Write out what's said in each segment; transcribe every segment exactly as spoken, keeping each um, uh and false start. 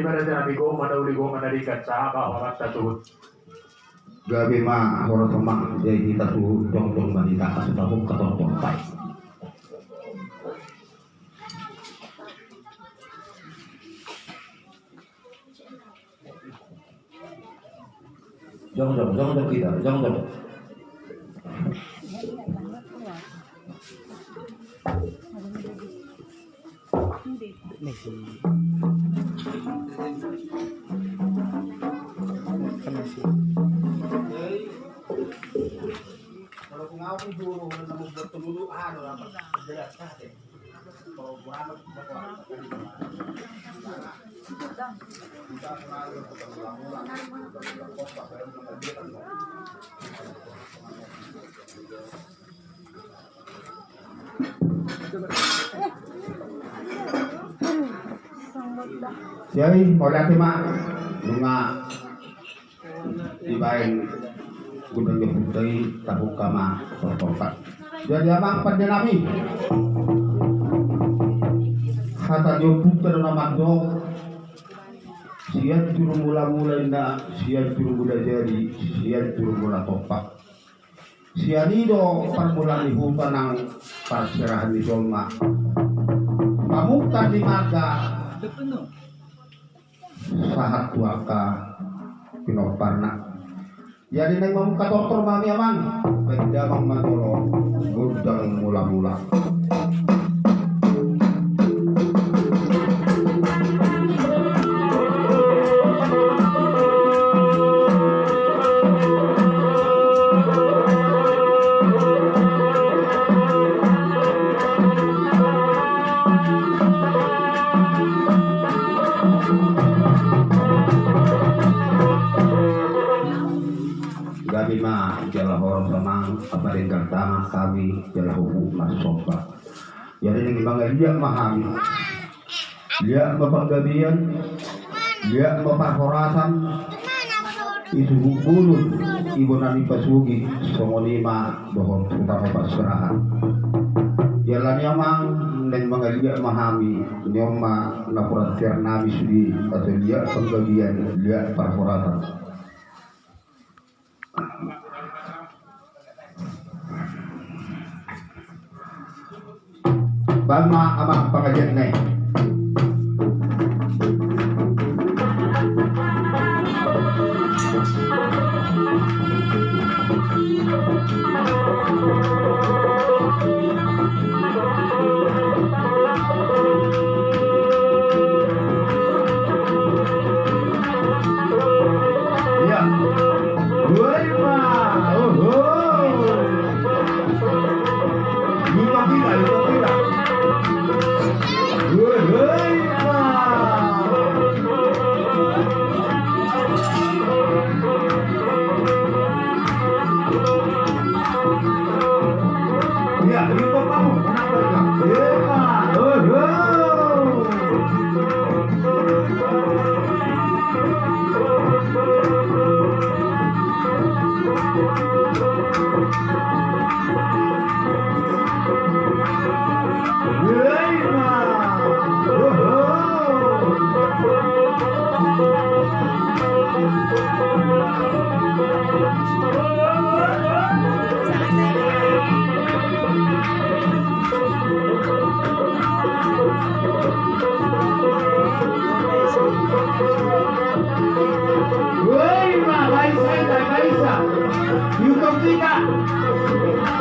Ima raja nami, gok ma na uli, gok ma na denggan, sahat ma horanta suhut. Gabe ma horas amang, jadi hita suhut jongjong ma hita, asa tabungka tortor. Jongjong, jongjong hita, jongjong. Jadi mauliate ma, nunga dibaen gondang ni ompunta i, tabungka ma tortor. Jadi amang pande nami, hata ni ompunta do na mandok: Sianjur mula-mula inna, Sianjur mula jadi, Sianjur mula tompa. Sian i do parmulaan ni huta nang parserahan ni jolma, pamungka ni marga sahat tu angka pinomparna. Jadi naeng mamungka tortor ma hami amang, baen damang ma jolo gondang mula-mula. Gabe ma jala horas amang, apa denggan tangan kami jala huhut marsomba. Jadi naeng mangaliat ma hami. Liat ma panggabean, liat ma parhorasan, i suhut bolon, i bona ni pasogit, songon i ma dohot hutama parserahan. Jala ni amang naeng mangaliat ma hami, ni on ma napuran tiar nami sude, asa liat panggabean, liat parhorasan. Baen ma amang pangajian na i.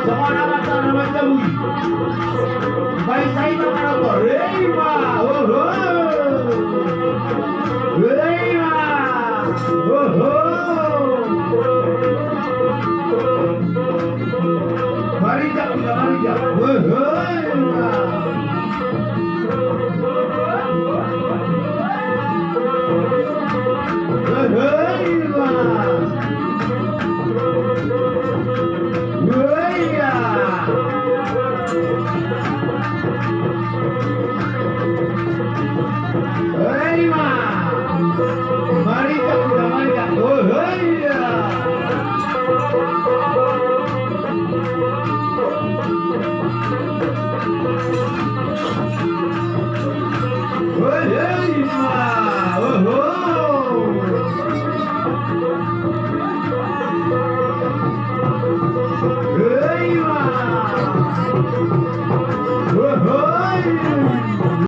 Songon amanta na manjabui. Baen saita ma nonton. Rei ma. Oho. Rei ma. Oho. Marijak, marijak. Oho.